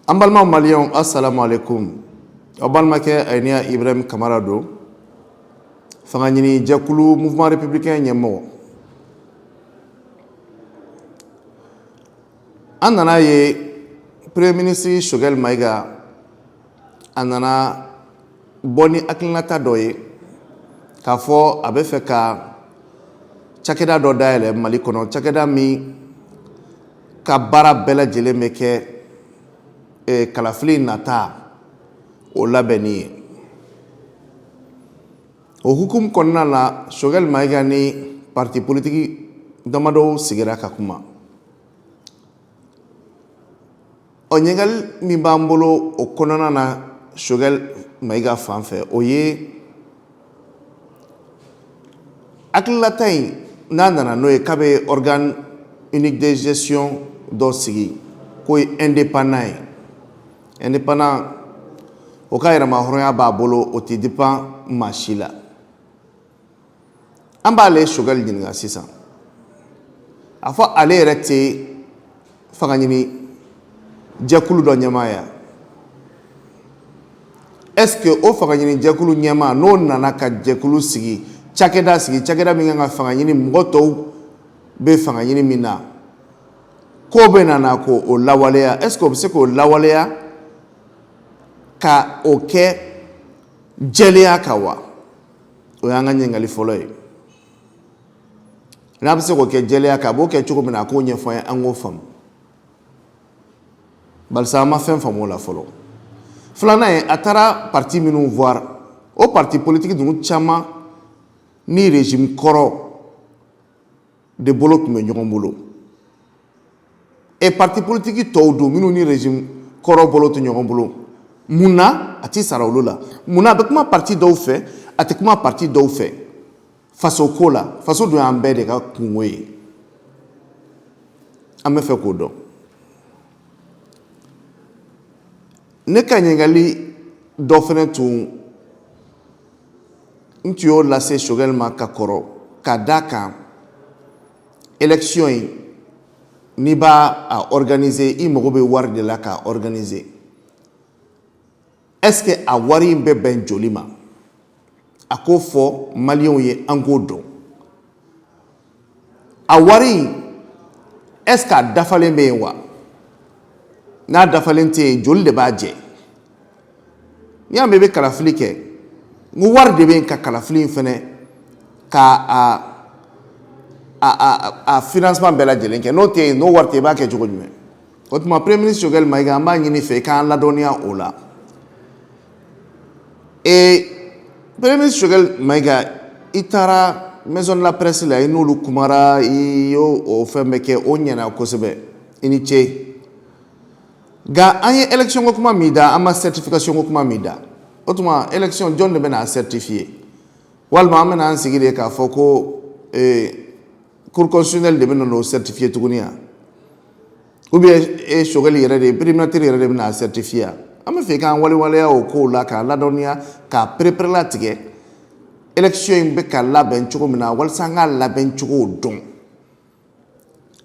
An balimaw maliyɛnw, assalamu alaikum. Aw balimakɛ Ayiniya Ibrahim Kamara don, fanga ɲini jɛkulu Mouvement républicain ɲɛmɔgɔ. An nana ye Premier ministre Choguel Maïga, a nana bɔ ni hakilinata dɔ ye k'a fɔ a bɛ fɛ ka cakɛda dɔ dayɛlɛ Mali kɔnɔ, cakɛda min ka baara bɛɛ lajɛlen bɛ kɛ kalafili nata o labɛnni ye. O hukumu kɔnɔna la, Choguel Maïga ni parti politique damadɔw sigira ka kuma. Ɔ, ɲininkali min b'an bolo o kɔnɔna na Choguel Maïga fan fɛ, o ye hakilinata in n'a nana n'o ye k'a bɛ organe unique de gestion dɔ sigi k'o ye indépendant ye. Indépendant, o ka yɛrɛma hɔrɔnya b'a bolo, o tɛ dépend maa si la. An b'ale Choguel ɲininka sisan, a fɔ ale yɛrɛ tɛ fanga ɲini jɛkulu dɔ ɲɛmaa ya? Est-ce que o fanga ɲini jɛkulu ɲɛmaa, n'o nana ka jɛkulu sigi, cakɛda sigi, cakɛda min kan ka fanga ɲini, mɔgɔ tɔw bɛ fanga ɲini min na, k'o bɛ nana k'o lawaleya, est-ce que o bɛ se k'o lawaleya ka o kɛ jɛlenya kan wa? O y'an ka ɲininkali fɔlɔ ye. N'a bɛ se k'o kɛ jɛlenya kan, a b'o kɛ cogo min na, a k'o ɲɛfɔ an ye, an k'o faamu, barisa an ma fɛn faamu o la fɔlɔ. Filanan ye, a taara parti minnu voir, o parti politique ninnu caman ni régime kɔrɔ de bolo tun bɛ ɲɔgɔn bolo. E parti politique tɔw don minnu ni régime kɔrɔ bolo tɛ ɲɔgɔn bolo, mun na a ti sara olu la? Mun na a bɛ kuma parti dɔw fɛ, a tɛ kuma parti dɔw fɛ faso ko la? Faso dun y'an bɛɛ de ka kungo ye, an bɛ fɛ k'o dɔn. Ne ka ɲininkali dɔ fɛnɛ tun, n tun y'o lase Choguel ma ka kɔrɔ, ka da kan élection in, n'i b'a a organiser, i mago bɛ wari de la k'a organiser. Est-ce que a wari in bɛ bɛn joli ma? A k'o fɔ maliyɛnw ye, an k'o dɔn. A wari in, est-ce que a dafalen bɛ yen wa? N'a dafalen tɛ yen, joli de b'a jɛ? N'i y'a mɛn i bɛ kalafili kɛ, n ko wari de bɛ yen ka kalafili in fɛnɛ ka a financement bɛɛ lajɛlen kɛ. N'o tɛ yen, n'o wari tɛ yen, i b'a kɛ cogo jumɛn? O tuma, Premier ministre Choguel Maïga, an b'a ɲini fɛ i k'an ladɔnniya o la. Et Premier ministre Choguel Maïga, i taara maison de la presse la, i n'olu kumara, i y'o o fɛn bɛɛ kɛ, o ɲɛna kosɛbɛ, i ni ce. Nka an ye élection ko kuma min da, an ma certification ko kuma min da. O tuma, élection, jɔn de bɛna a certifier? Walima an bɛna an sigi de k'a fɔ ko cour constitutionnelle de bɛna n'o certifier tuguni yan, ou bien e Choguel yɛrɛ de, primature yɛrɛ de bɛna a certifier? An bɛ fɛ k'an waliwaleya o kow la, k'a ladɔnniya, k'a pereperelatigɛ élection in bɛ ka labɛn cogo min na, walasa an k'a labɛn cogo dɔn.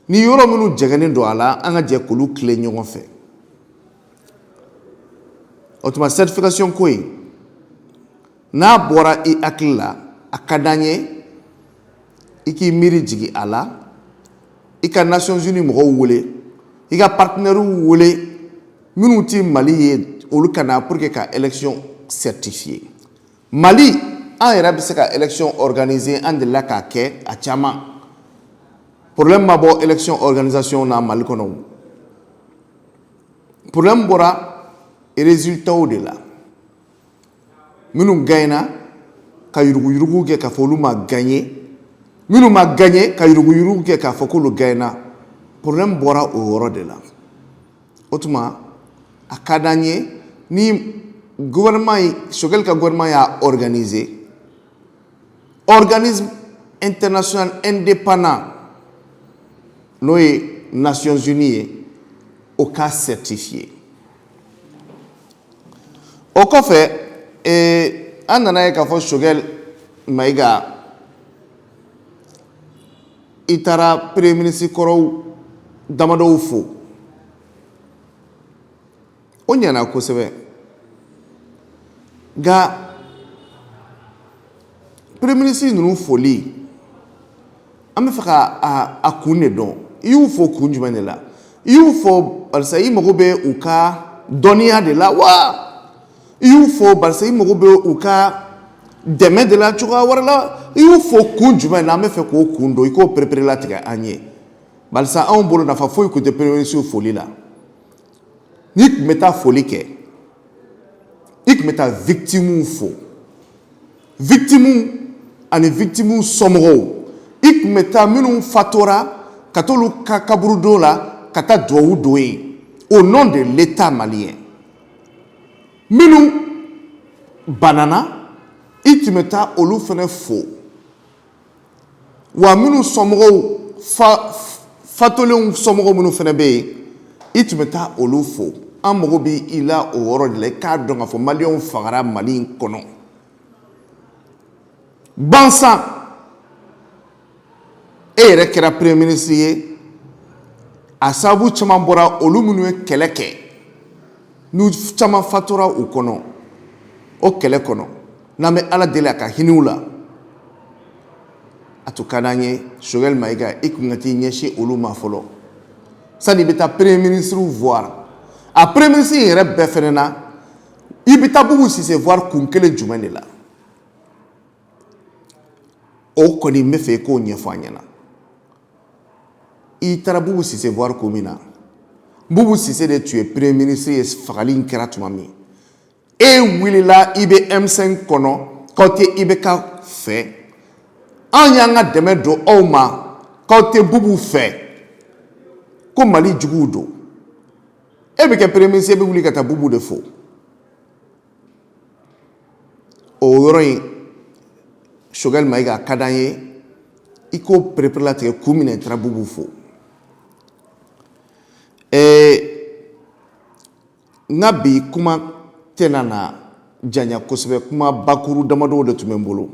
Ni yɔrɔ minnu jɛngɛnnen don a la, an ka jɛ k'olu tilen ɲɔgɔn fɛ. O tuma, certification ko in, n'a bɔra i hakili la, a ka d'an ye i k'i miiri jigin a la, i ka Nations Unies mɔgɔw wele, i ka partenaires wele minnu ti Mali ye, olu ka na pour que ka élection certifier. Mali, an yɛrɛ bɛ se ka élection organiser, an delila k'a kɛ a caman. Problème ma bɔ élection organisation na Mali kɔnɔ. Problème bɔra résultat de la. Minnu gagnera, ka yuruguyurugu kɛ k'a fɔ olu ma gagné, minnu ma gagné, ka yuruguyurugu kɛ k'a fɔ k'olu gagnera. Problème bɔra o yɔrɔ de la. O tuma, a ka d'an ye ni gouvernement ye, Choguel ka gouvernement y'a organiser, organisme international indépendant, n'o ye Nations Unies ye, o k'a certifier. O kɔfɛ, an nana ye k'a fɔ Choguel Maïga, i taara premier ministre kɔrɔw damadɔw fo. O ɲɛna kosɛbɛ, nka premier ministre ninnu foli, an bɛ fɛ ka a kun de dɔn. I y'u fo kun jumɛn de la? I y'u fo barisa i mago bɛ u ka dɔnniya de la wa? I y'u fo barisa i mago bɛ u ka dɛmɛ de la cogoya wɛrɛ la? I y'u fo kun jumɛn na? An bɛ fɛ k'o kun dɔn, i k'o perepere latigɛ an ye, barisa anw bolo, nafa foyi tun tɛ premier ministre foli la. N'i tun bɛ taa foli kɛ, i tun bɛ taa victimes fo, victimes ani victimes somɔgɔw. I tun bɛ taa minnu fatora, ka t'olu ka kaburudo la, ka taa duwawu don yen au nom de l'État malien. Minnu banana, i tun bɛ taa olu fana fo wa. Minnu somɔgɔw fa fatolenw somɔgɔw minnu fana bɛ yen, i tun bɛ taa olu fo. An mago bɛ i la o yɔrɔ de la. I k'a dɔn k'a fɔ Maliyɛnw fagara Mali in kɔnɔ gansan. E yɛrɛ kɛra premier ministre ye, a sababu caman bɔra olu minnu ye kɛlɛ kɛ, n'u caman fatura u kɔnɔ o kɛlɛ kɔnɔ. N'an bɛ Ala deli a ka hinɛ u la. A tun ka d'an ye, Choguel Maïga, i kun ka t'i ɲɛsin olu ma fɔlɔ sani i bɛ taa premier ministre voir. A premier ministre yɛrɛ bɛɛ fɛnɛ na, i bɛ taa Boubou Cissé voir kun kelen jumɛn de la? O kɔni, n bɛ fɛ i k'o ɲɛfɔ an ɲɛna. I taara Boubou Cissé voir kun min na, Boubou Cissé de tun ye premier ministre ye fagali in kɛra tuma min. E wulila, i bɛ M5 kɔnɔ, k'aw tɛ IBK fɛ. An y'an ka dɛmɛ don aw ma, k'aw tɛ Boubou fɛ, ko Mali juguw don. E bɛ kɛ premier ministre, e bɛ wuli ka taa Boubou de fo. O yɔrɔ in, Choguel Maïga, a ka d'an ye i k'o pereperelatigɛ kun min na i taara Boubou fo. N ka bi kuma tɛna na janya kosɛbɛ. Kuma bakuru damadɔw de tun bɛ n bolo,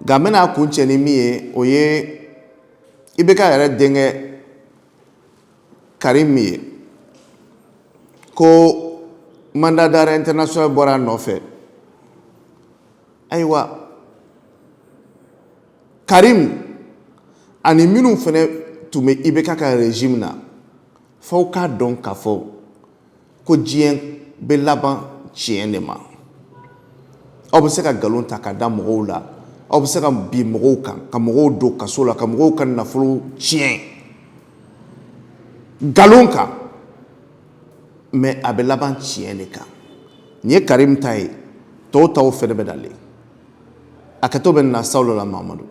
nka n bɛna a kun cɛ ni min ye, o ye IBK yɛrɛ denkɛ Karim ye, ko mandat d'arrêt international bɔra a nɔfɛ. Ayiwa, Karim ani minnu fana tun bɛ IBK ka régime na, f'aw k'a dɔn k'a fɔ ko diɲɛ bɛ laban tiɲɛ de ma. Aw bɛ se ka nkalon ta ka da mɔgɔw la, aw bɛ se ka bin mɔgɔw kan, ka mɔgɔw don kaso la, ka mɔgɔw ka nafolo tiɲɛ nkalon kan, mais a bɛ laban tiɲɛ de kan. Nin ye Karim ta ye, tɔw taw fɛnɛ bɛ nalen. A kɛtɔ bɛ na Sawula la, Mamadu.